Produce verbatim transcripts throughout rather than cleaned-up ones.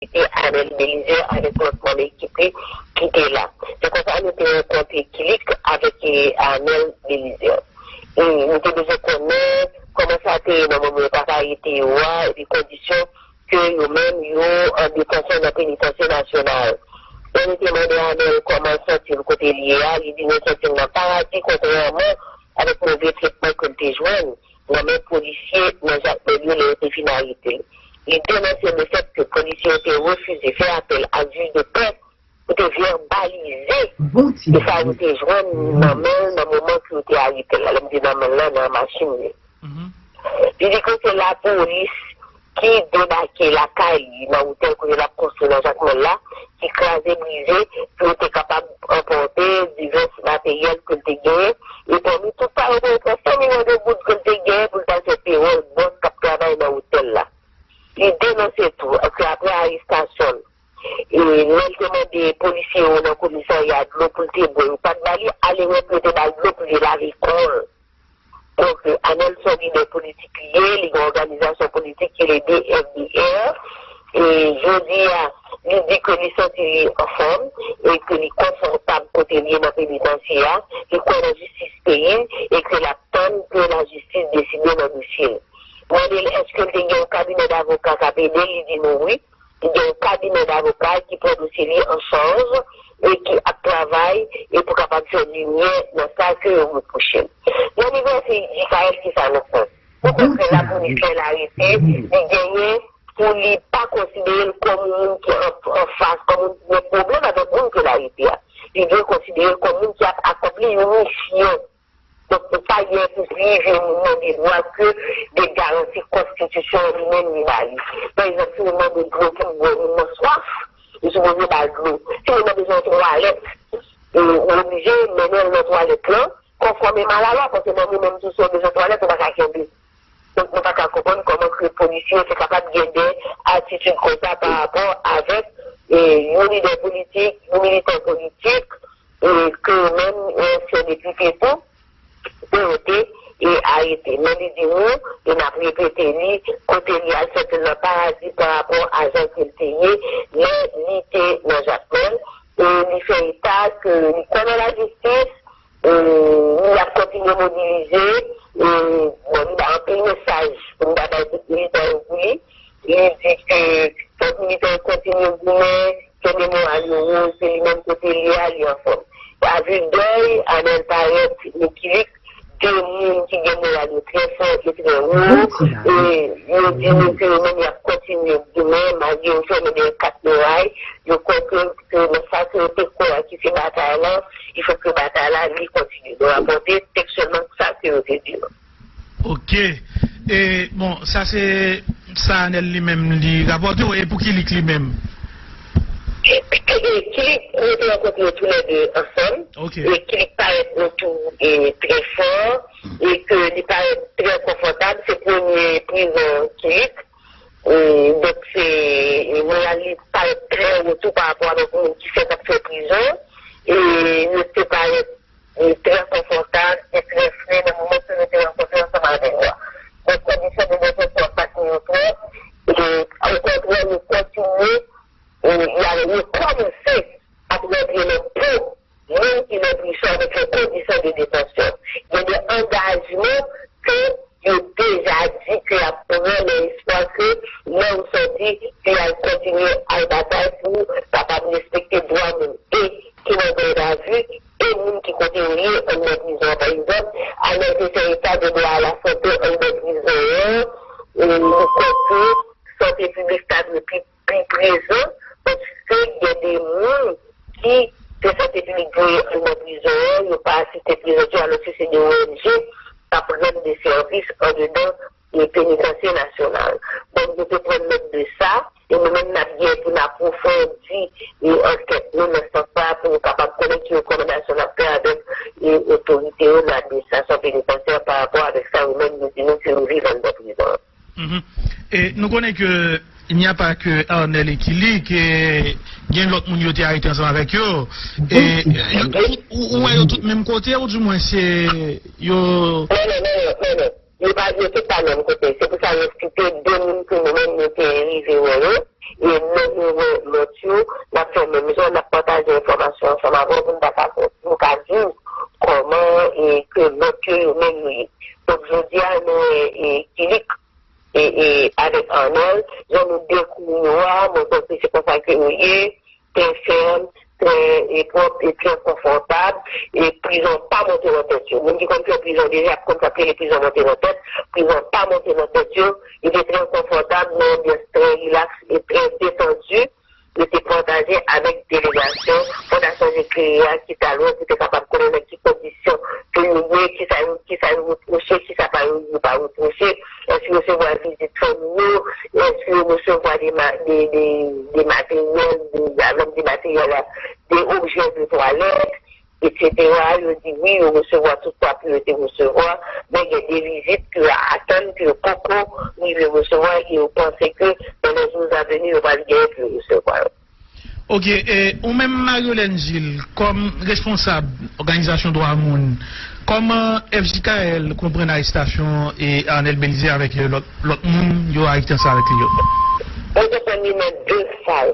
ki te Anèl Belizaire avèk lòt manm ekip li ki te la. Se konsa nou te rankontre Kilik avèk eh, Anèl Belizaire. E nou te bezwen konnen kòman sa te ye nan moman yo t ap arete yo a, epi kondisyon ke yo menm yo an detansyon nan penitansye nasyonal. Lè nou te mande Anèl kòman l santi l kote l ye a, li di nou santi l nan paradi kontrèman avèk move tretman ke l te jwenn nan men polisye nan Jakmèl yo lè yo te fin arete l. Li denonse lefèt ke polisye yo te refize fè apèl ak jij de pè pou te vèbalize e sa yo te jwenn nan men l nan moman ke yo te arete l la. Lè m di nan men l la, nan machin li. Li di ke se lapolis ki debake lakay li nan otèl kote l ap konstwi nan Jakmèl la, ki kraze brize pou yo te kapab anpòte divès materyèl ke l te genyen. E pami tout sa yo, te gen prèske milyon de goud ke l te genyen pou l t al fè pewòl bòs k ap travay nan otèl la. Li denonse tou ke apre arestasyon l, e lè l te mande polisye yo nan komisarya dlo pou l te bwè, yo pa t ba li, alewè pou yo te ba l dlo pou l te lave kò l. Donk, Anèl se yon lidè politik li ye, li gen yon òganizasyon politik ki rele D F D R. E jodi a, li di ke li santi li anfòm e ke li konfòtab kote li ye nan penitansye a. Li kwè nan jistis peyi l e ke l ap tann ke lajistis deside nan dosye l. Mande l èske l te gen yon kabinè davoka k ap ede l, li di nou wi. Li gen yon kabinè davoka ki pran dosye li an chaj e ki ap travay e pou kapab fè limyè nan sa ke yo repwoche l. Nan nivo J K L, kisa nou fè? Okontrè, lapolis fè l arete, li genyen pou li pa konsidere l kòm yon moun ki an, an fas, kòm moun ki gen pwoblèm avèk moun ke l arete a. Li dwe konsidere l kòm moun ki ap akonpli yon misyon. Donk, ou pa gen pou prive moun nan de dwa ke de garanti konstitisyon an li menm li ba li. Pa egzanp, si ou mande dlo pou bwè, moun nan swaf, ou sipoze ba l dlo. Si moun nan bezwen yon twalèt, e, ou oblije mennen l nan twalèt lan, konfòmeman a lalwa, paske menm ou menm tou, si w bezwen twalèt, ou pa ka kenbe. Donk, nou pa ka konprann kòman ke polisye yo te kapab gen de atitid konsa pa rapò avèk, e, yon lidè politik, yon militan politik, e, ke menm yon ansyen depite tou, arete e arete. Men li di nou, e n ap repete li, kote li al santi l nan paradi pa rapò a jan ke l te ye lè li te nan Jakmèl. E li fè eta ke li kwè nan lajistis, e li ap kontinye mobilize, e bon, li bay anpil mesaj pou n ta bay tout militan yo pou li. Li di ke fòk militè yo kontinye goumen, kenbe moral yo wo, se li menm kote li a, li anfòm. Avil dèy, Anèl parèt, Nikilik, de moun ki gen moral yo trè fò e trè wo, e yo di nou ke yo menm y ap kontinye goumen, malgre yo fèmen dèyè kat miray, yo kwè ke, ke nan sa ke yo te kwè a ki se batay lan, il faut que batay la, li kontinye. Nou rapòte tekstyèlman sa ke yo te di nou. Ok. E, bon, sa se sa Anèl li menm li rapòte w, e pou Kilik li menm? Kilik, nou te rankontre yo toulède ansanm. Ok. E Kilik parèt nou tou e, trè fò, e ke li parèt trè konfòtab. Se premye prizon Kilik. E, donk, se, e, moral li parèt trè wo tou pa rapò avèk moun ki fèk ap fè prizon. E, yo te parèt e trè konfòtab e trè fre nan moman ke nou te rankontre ansanm avè yo a. Donk, kondisyon de detansyon an pa t ni yo twòp, e okontrè, nou kontinye, e, y a rekòmanse ap rantre nan po moun ki nan prizon avèk yon kondisyon de detansyon. Gen de angajman ke yo deja di ke y ap pran nan espwa ke lè ou sòti, ke y al kontinye al batay pou kapab respekte dwa moun e ki nan gadavi e moun ki kote yo ye anndan prizon an. Pa egzanp, Anèl te fè eta de dwa a lasante anndan prizon an, e li kwè ke sante piblik ta dwe pi, pi prezan, paske gen de moun ki ke sante piblik voye anndan prizon an, yo pa asiste prezans yo, alòske se de O N G k ap rann de sèvis andedan e penitansye nasyonal. Donk, nou te pran nòt de sa, e nou menm n ap gen pou n apwofondi e ankèt nou nan sans sa a pou nou kapab konnen ki rekòmandasyon n ap fè avèk e otorite yo nan administrasyon penitansyè pa rapò avèk sa yo menm yo di nou ke yo viv anndan prizon an. Mhm. E nou konnen ke il n'y a pas que Arnel e Kilik, e gen lòt moun yo te arete ansanm avèk yo. E yo, tout, ou, ou wè yo tout menm kote, ou di mwen se yo. Non, non, non, non, non. Yo pa, yo tout pa menm kote. Se pou sa yo site de moun ke nou menm nou te rive wè yo. E lè nou wè lòt yo, n ap fè menm jan, n ap pataje enfòmasyon ansanm avè w pou n ta ka, pou n ka di w kòman e ke lòt yo, yo menm yo ye. Donk, jodi a, nou wè e, Kilik e, e avèk Anèl, jan nou dekouvri yo a, mwen panse se konsa ke yo ye, trè fèm, trè e, pwòp e trè konfòtab, e prizon pa monte nan tèt yo. Moun ki konn fè prizon deja ap konn sa k rele prizon monte nan tèt, prizon pa monte nan tèt yo, yo te trè konfòtab, nan anbyans trè rilaks e trè detandi, yo te pataje avèk delegasyon fondasyon Jezi kreye a ki t al wè pou te kapab konnen nan ki kondisyon ke yo ye, kisa yo, kisa yo repwoche, kisa pa yo, yo pa repwoche, èske yo resevwa vizit fanmi yo, èske yo resevwa de, ma- de, de, de materyèl, de, avèk de materyèl, de objè de twalèt, etsetera. Yo di wi, yo resevwa tout sa pou yo te resevwa, men gen de vizit ke yo atann, ke yo poko rive resevwa, e yo panse ke dans les jours à venir, yo pral genyen pou yo resevwa yo. Ok, e ou menm Mariolène Gilles, kòm responsab òganizasyon dwa moun, kòman F J K L konprann arestasyon e Arnel Belizaire avèk lòt lòt moun yo arete ansanm avèk li yo? Mwen konprann li nan de faz.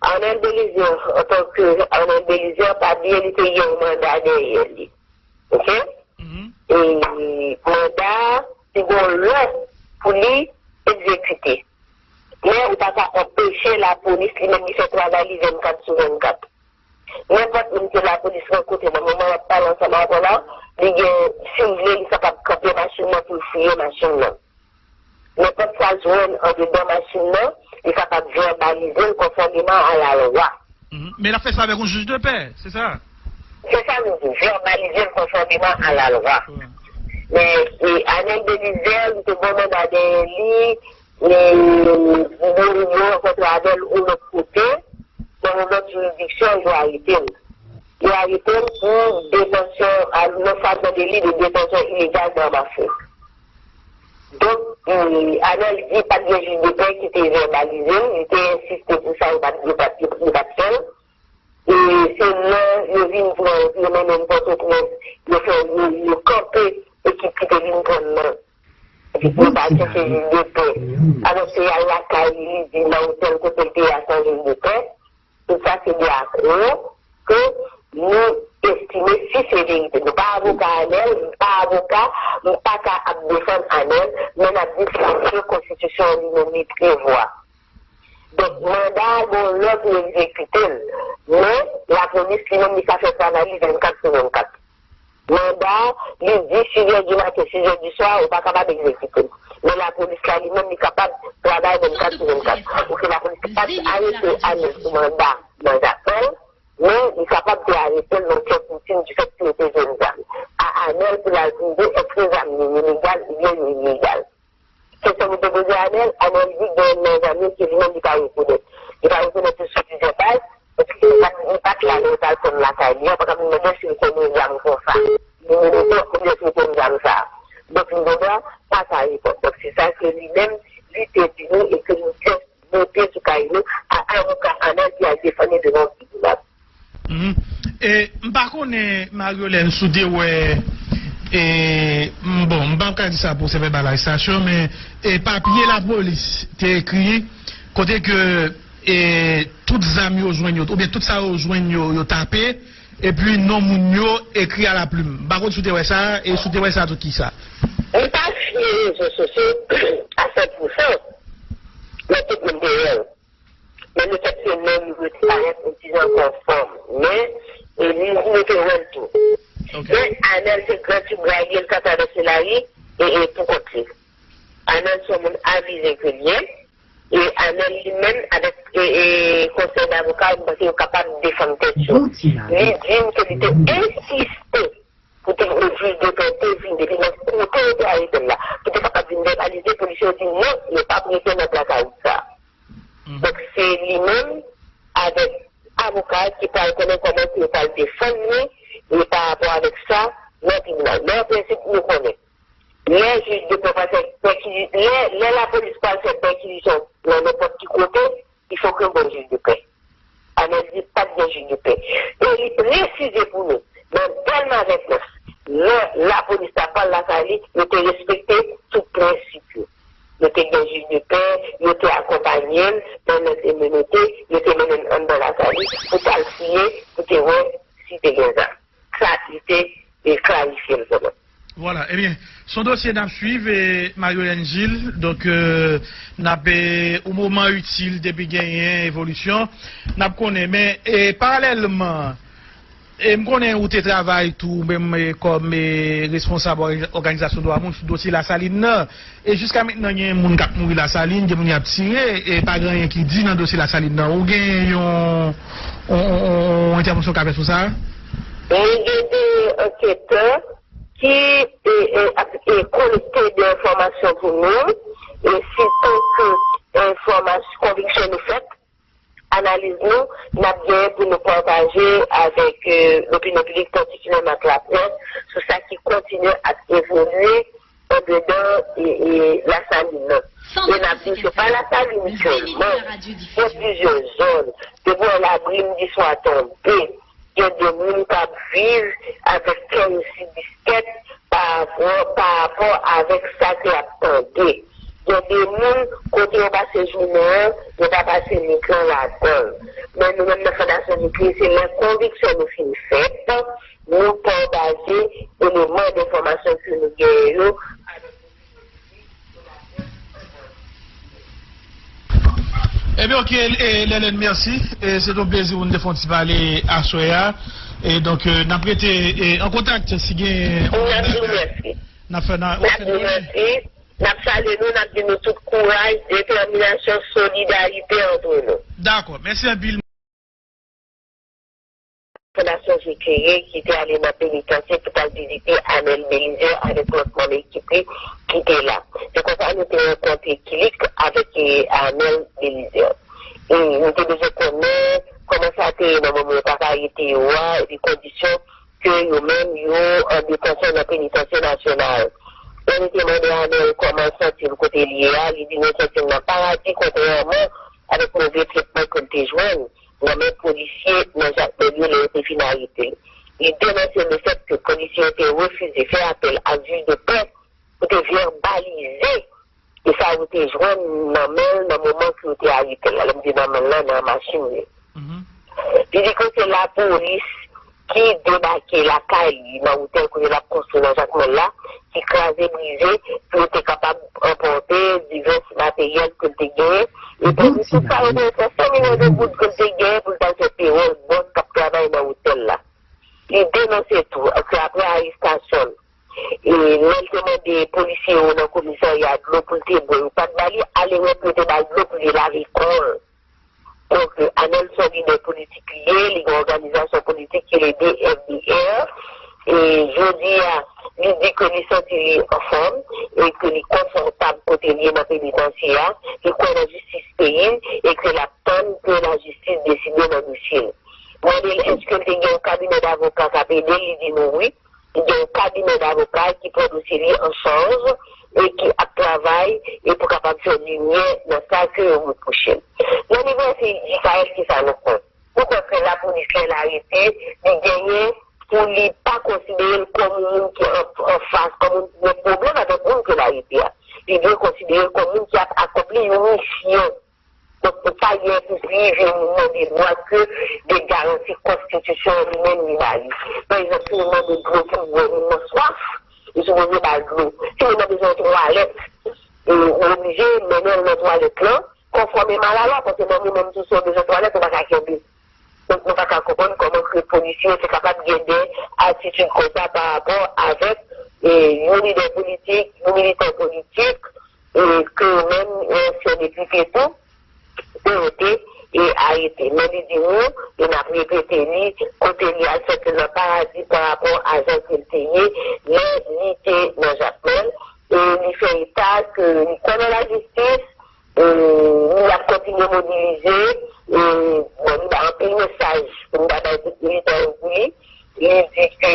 Arnel Belizaire, antanke Arnel Belizaire, pa bliye li te gen yon manda dèyè li. Ok? E manda a, se gen yon lè pou li egzekite. Men ou pa ka anpeche lapolis li menm li fè travay li vennkat sou vennkat. Nenpòt moun ke lapolis rankontre nan moman w ap pale ansanm avè w la, li gen, si l vle, li kapab kanpe machin nan pou l fouye machin nan. Nenpòt sa l jwenn andedan machin nan, li kapab vèbalize l konfòmeman a lalwa. Men l ap fè sa avèk yon jij de pè, se sa? Se sa nou di, vèbalize l konfòmeman a lalwa. Men e, Arnel Belizaire, li te gen yon manda dèyè li, e, yo, yo rankontre avè l yon lòt kote, nan yon lòt jiridiksyon, yo arete l. Yo arete l pou detansyon, nan sa yo mande li de detansyon ilegal nan Bafou. Donk, Arnel di pa t gen jij de pè ki te vèbalize l, li te ensiste pou sa, yo pa t, yo pa t, yo pa t fè l. E se lè yo vin pran l, yo mennen l Pòtoprens, yo fè, yo, yo kanpe ekip ki te vin pran l nan. Epi pou yo pa chèche jij de pè. Alò se al lakay li, li di nan yon tèl kote l te ye a san jij de pè. Tout sa se de akò ke nou estime si se verite. Nou pa avoka Arnel, m pa avoka, m pa ka ap defann Arnel, men n ap di sa ke konstitisyon an li menm li prevwa. Donk, manda a gen yon lè pou egzekite l. Men, lapolis li menm li ka fè travay li vennkat sou vennkat. Manda a, li di sizè di maten, sizè di swa, ou pa kapab egzekite l. Men lapolis la li menm li kapab travay vennkat sou vennkat. Pou ke lapolis pa t arete Arnel sou manda nan zafè l, men li kapab te arete l nan kèk woutin difèt ke yo te jwenn zam a Arnel pou l al pwouve èske zam yo yo legal oubyen yo ilegal. Kesyon nou te poze Arnel, Arnel di gen nan zam yo ke li menm li pa rekonèt. Li pa rekonèt yo sou plizyè baz, paske li pa t, li pa t la lè yo t al pran l lakay li an, pa t ap mande si l konnen zam konsa. Li menm li di konnen si l konn zam sa. Donk, li gentan pa ka reponn. Donk, se sa ke li menm, li te di nou e ke nou jis monte sou kay nou, a avoka Arnel ki al defann li devan tribinal. E, m pa konnen, Mariolène, si w te wè, e, m, bon, m pa ka di sa pwosè vèbal arestasyon, men e, papye lapolis te ekri kote ke e, tout zam yo jwenn yo, oubyen tout sa yo jwenn yo, yo tape, epi non moun yo ekri a la plim. M pa konn si w te wè sa, e si w te wè sa tou, kisa? M pa swiv rezo sosyo a san pou san, men tout moun te wè l. Men lefètke non nou yo te parèt yon ti jan konfòm, men e, nou, nou te wè l tou. Men Arnel se gran tibray li, l ka travèse lari e, e pou kont li. Arnel se yon moun avize ke l ye, e Arnel li menm avèk e, e konsèy davoka, m panse yo kapab defann tèt yo. Li di m ke li te ensiste pou te yon jij de pè te vin depi nan kote yo te arete l la, pou te kapab vin vèbalize, polisye yo di non, yo p ap rete nan blakawout sa. Donk, se li menm avèk avoka ki pral konnen kòman pou yo pral defann li, e pa rapò avèk sa, nan tribinal. Men an prensip, nou konnen. Lè jij de pè pral fè pèkizi, lè, lè lapolis pral fè pèkizisyon nan nenpòt ki kote, il faut que gen jij de pè. Arnel di pa t gen jij de pè. E li presize pou nou, nan Dèlma vennèf, lè lapolis ta pral lakay li, yo te respekte tout prensip yo. Yo te gen jij de pè, yo te akonpanye l pandan l te menote, yo te mennen l anndan Lasalin pou t al fouye, pou te wè si te gen zam. Sa li te e klarifye l pou nou. Vwala, ebyen, se yon dosye n ap swiv, e, Marie Hélène Gilles, donk, e, n ap, e, o moman itil, depi genyen evolisyon, n ap konnen. Men, e, paralèlman, e, m konnen ou te travay tou, ou menm, e, kòm, e, responsab òganiz-, òganizasyon dwa moun sou dosye Lasalin nan. E jiska mentnan, gen moun k ap mouri Lasalin, gen moun y ap tire, e pa gen anyen ki di nan dosye Lasalin nan. Ou gen yon, yon, yon, yon entèvansyon w ka fè sou sa? Nou gen de anketè ki e, e, ap e, kolekte de enfòmasyon pou nou, e sitou ke enfòmasyon, konviksyon nou fèt, analiz nou, n ap genyen pou nou pataje avèk, e, lopinyon piblik, patikilyèman ak laprès, sou sa ki kontinye ap evolye andedan, e, e, Lasalin nan. E n ap di, se pa Lasalin sèlman, gen plizyè zòn. Depi w wè labri m di swa tonbe, gen de moun k ap viv avèk kè yo si biskèt pa rapò, pa rapò avèk sa ke y ap tande. Gen de moun, kote yo pase jounen an, yo pa pase nwit lan ladan l. Men nou menm nan Fondasyon Jekri, se lè konviksyon nou fin fèt, nou pataje eleman de enfòmasyon ke nou genyen yo avèk Ebyen, oke, e, Lèlèn, mèsi. E, se t on plezi pou n te fè yon ti pale aswè a. E, donk, e, n ap rete, e, an kontak si gen. N ap di w mèsi. N ap fè nan. N ap di w mèsi. N ap salye nou, n ap di nou tout kouraj, detèminasyon, solidarite antre nou. Dakò. Mèsi anpil. Fondasyon Jekri ki te ale nan penitansye pou t al vizite Anèl Belizaire avèk lòt manm ekip li ki te la. Se konsa nou te rankontre Kilik avèk, e, Anèl Belizaire. E nou te bezwen konnen kòman sa te ye nan moman yo pa ka rete yo a, epi kondisyon ke yo menm yo an detansyon nan penitansye nasyonal. Lè nou te mande Anèl kòman l santi l kote l ye a, li di nou santi l nan paradi, kontrèman avèk move tretman ke l te jwenn nan men polisye nan Jakmèl yo lè yo te fin arete l. Li denonse lefèt ke polisye yo te refize fè apèl ak jij de pè pou te vèbalize e sa yo te jwenn nan men l nan moman ke yo te arete l la. Lè m di nan men l lan, nan machin li. Li di ke se lapolis ki debake lakay li nan otèl kote l ap konstwi nan Jakmèl la, ki kraze brize, pou yo te kapab anpòte divès materyèl ke l te genyen. E pami tout sa, yo te fè senk milyon de goud ke l te genyen pou l t al fè pewòl bòs k ap travay nan otèl la. Li denonse tou ke apre arestasyon l, e lè l te mande polisye yo nan komisarya dlo pou l te bwè, yo pa t ba li, alewè pou yo te ba l dlo pou li lave kò l. Donk, Anèl se yon lidè politik li ye, li gen yon òganizasyon politik ki rele D F D R. E jodi a, li di ke li santi li anfòm e ke li konfòtab kote li ye nan penitansye a, li kwè nan jistis peyi l e ke l ap tann ke lajistis deside nan dosye l. Mande l èske l te gen yon kabinè davoka k ap ede l, li di nou wi. Li gen yon kabinè davoka ki pran dosye li an chaj e ki ap travay e pou kapab fè limyè nan sa ke yo repwoche l. Nan nivo J K L, kisa nou kwè? Nou kwè ke lapolis lè l arete, li genyen pou li pa konsidere l kòm yon moun ki an, anfas, kòm moun ki gen pwoblèm avèk moun ke l arete a. Li dwe konsidere l kòm moun ki ap akonpli yon misyon. Donk, ou pa gen pou prive moun nan de dwa ke de garanti konstitisyon an li menm li ba li. Pa egzanp, si moun nan bezwen dlo pou bwè, moun nan swaf, li sipoze ba l dlo. Si moun nan bezwen yon twalèt, e, ou oblije mennen l nan twalèt lan, konfòmeman a lalwa, paske menm ou menm tou, si w bezwen twalèt, ou pa ka kenbe. Donk, nou pa ka konprann kòman ke polisye yo te kapab gen de atitid konsa pa rapò avèk, e, yon lidè politik, yon militan politik, e, ke yo menm, e, ansyen depite tou, ke yo te, e, arete. Men li di nou, e n ap repete li, kote li al santi l nan paradi pa rapò a jan ke l te ye lè li te nan Jakmèl, e li fè eta ke li kwè nan lajistis, e li ap kontinye mobilize, e, bon, li bay anpil mesaj pou n ta bay tout militan yo pou li. Li di ke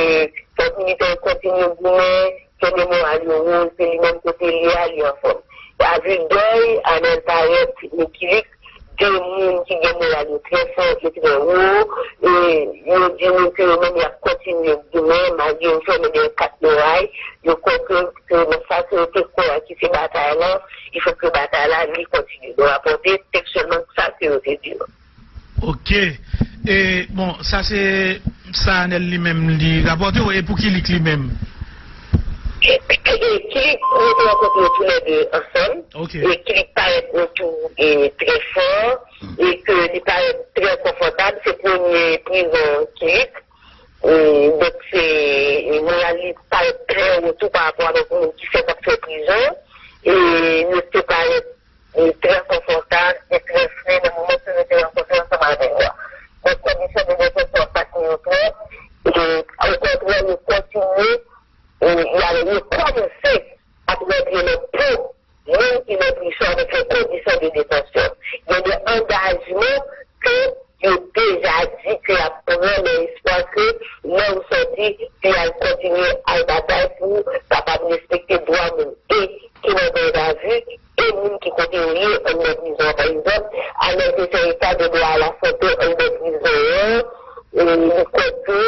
fòk militan yo kontinye goumen, kenbe moral yo wo, se li menm kote li a, li anfòm. Avi dèy, Anèl parèt, Mikilik, de moun ki gen moral yo trè fò e trè wo, e yo di nou ke yo menm y ap kontinye viktim yo goumen, malgre yo fèmen dèyè kat miray, yo kwè ke, ke nan sa ke yo te kwè a ki se batay lan, il faut que batay la li kontinye. Yo rapòte tekstyèlman sa ke yo te di yo. Ok. E, bon, sa se sa Anèl li menm li rapòte w, e pou Kilik li menm? Kilik, nou te rankontre yo toulède ansanm. Ok. E Kilik parèt yon tou e, trè fò, e ke li parèt trè konfòtab. Se premye prizon Kilik. E, donk, se, e, moral li parèt trè wo tou pa rapò avèk moun ki fèk ap fè prizon. E, nou te parèt e trè konfòtab, e trè fre nan moman ke nou te rankontre ansanm avè yo a. Donk, kondisyon de detann sa yo pa t ni yo twòp, e okontrè, yo kontinye, e y a, yo kòmanse ap rantre nan po moun ki nan prizon avèk yon kondisyon de detansyon. Gen de angajman ke yo deja di ke y ap pran nan espwa ke lè w sòti, ke y al kontinye al batay pou kapab respekte dwa moun e ki nan gadavi e moun ki kote yo ye anndan prizon an. Pa egzanp, Anèl te fè eta de dwa a lasante anndan prizon an, e li kwè ke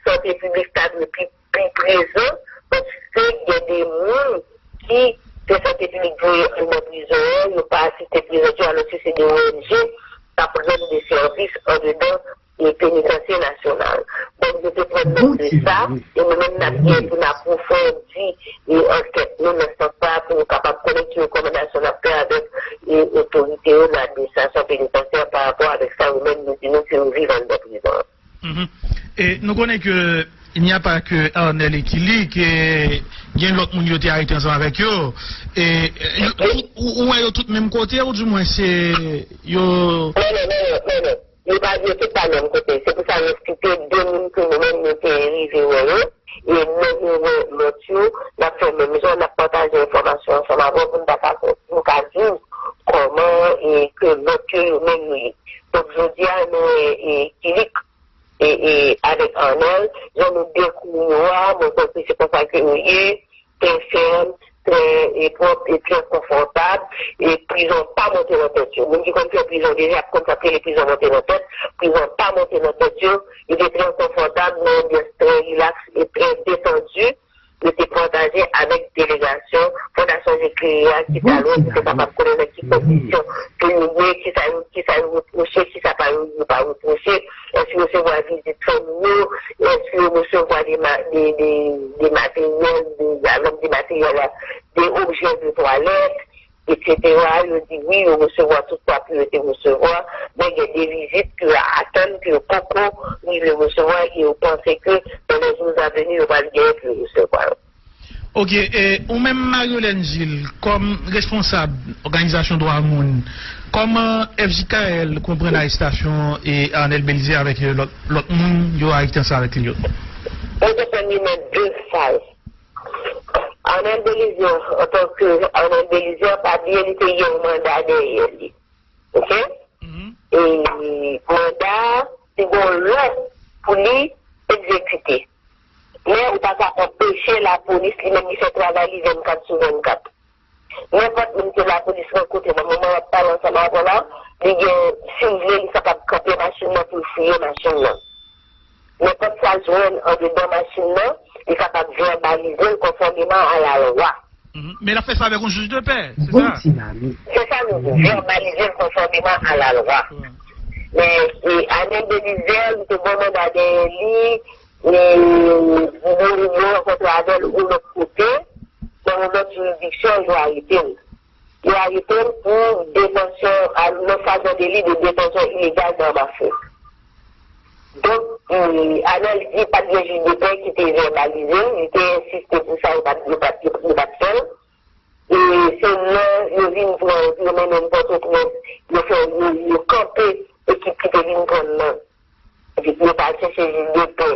sante piblik ta dwe pi, pi prezan, paske gen de moun ki te sante piblik voye anndan prizon an, yo pa asiste prezans yo, alòske se de O N G k ap rann de sèvis andedan e penitansye nasyonal. Donk, yo te pran nòt de sa, e nou menm n ap gen pou n apwofondi e ankèt nou nan sans sa a pou nou kapab konnen ki rekòmandasyon n ap fè avèk e otorite yo nan administrasyon penitansyè pa rapò avèk sa yo menm yo di nou ke yo viv anndan prizon an. Mhm. E nou konnen ke il n'y a pas que Arnel e Kilik, e gen lòt moun yo te arete ansanm avèk yo. E, e, yo, tout, ou, ou wè yo tout menm kote, ou di mwen se yo. Non, non, non, non, non, non. Yo pa, yo tout pa menm kote. Se pou sa nou site de moun ke nou menm nou te rive wè yo. E lè nou wè lòt yo, n ap fè menm jan, n ap pataje enfòmasyon ansanm avè w pou n ta ka, pou n ka di w kòman e ke lòt yo, yo menm yo ye. Donk, jodi a, nou wè e, Kilik e, e avèk Arnel, jan nou dekri yo a, mwen panse se konsa ke yo ye, trè fèm, trè e, pwòp e trè konfòtab, e prizon pa monte nan tèt yo. Moun ki konn fè prizon deja ap konn sa k rele prizon monte nan tèt, prizon pa monte nan tèt yo, yo te trè konfòtab nan anbyans trè rilaks e trè detandi, yo te pataje avèk delegasyon Fondasyon Je Klere a ki t al wè pou te kapab konnen nan ki kondisyon ke yo ye, kisa yo, kisa yo repwoche, kisa pa yo, yo pa repwoche, èske yo resevwa vizit fanmi yo, èske yo resevwa de, ma- de, de, de materyèl, de, alòm de materyèl, de objè de twalèt, etsetera. Yo di wi, yo resevwa tout sa ke yo te resevwa, men gen de vizit ke yo atann, ke yo poko rive resevwa, e yo panse ke dans les jours à venir, yo pral genyen pou yo resevwa yo. Ok, e ou menm Mariolène Gilles, kòm responsab òganizasyon dwa moun, kòman F J K L konprann arestasyon e Arnel Belizaire avèk lòt, lòt moun yo arete ansanm avèk li yo? Mwen konprann li nan de faz. Arnel Belizaire, antanke Arnel Belizaire, pa bliye li te gen yon manda dèyè li. Ok? E manda a, se gen yon lòd pou li egzekite. Men ou pa ka anpeche lapolis li menm li fè travay li vennkat sou vennkat. Nenpòt moun ke lapolis rankontre nan moman w ap pale ansanm avè w la, li gen, si l vle, li kapab kanpe machin nan pou l fouye machin nan. Nenpòt sa l jwenn andedan machin nan, li kapab vèbalize l konfòmeman a lalwa. Men l ap fè sa avèk yon jij de pè, se sa? Se sa nou di, vèbalize l konfòmeman a lalwa. Men e, Arnel Belizaire, li te gen yon manda dèyè li, e, nou, nou rankontre avè l yon lòt kote, nan yon lòt jiridiksyon, yo arete l. Yo arete l pou detansyon, a, nan flagrant délit de détention illégale d'armes à feu. Donk, e, Arnel di pa t gen jij de pè ki te vèbalize l, li te ensiste pou sa, yo pa t, yo pa t, yo pa t fè l. E se lè yo vin pran l, yo mennen l Pòtoprens, yo fè, yo, yo kanpe ekip ki te vin pran l lan. Epi yo pa al chèche jij de pè.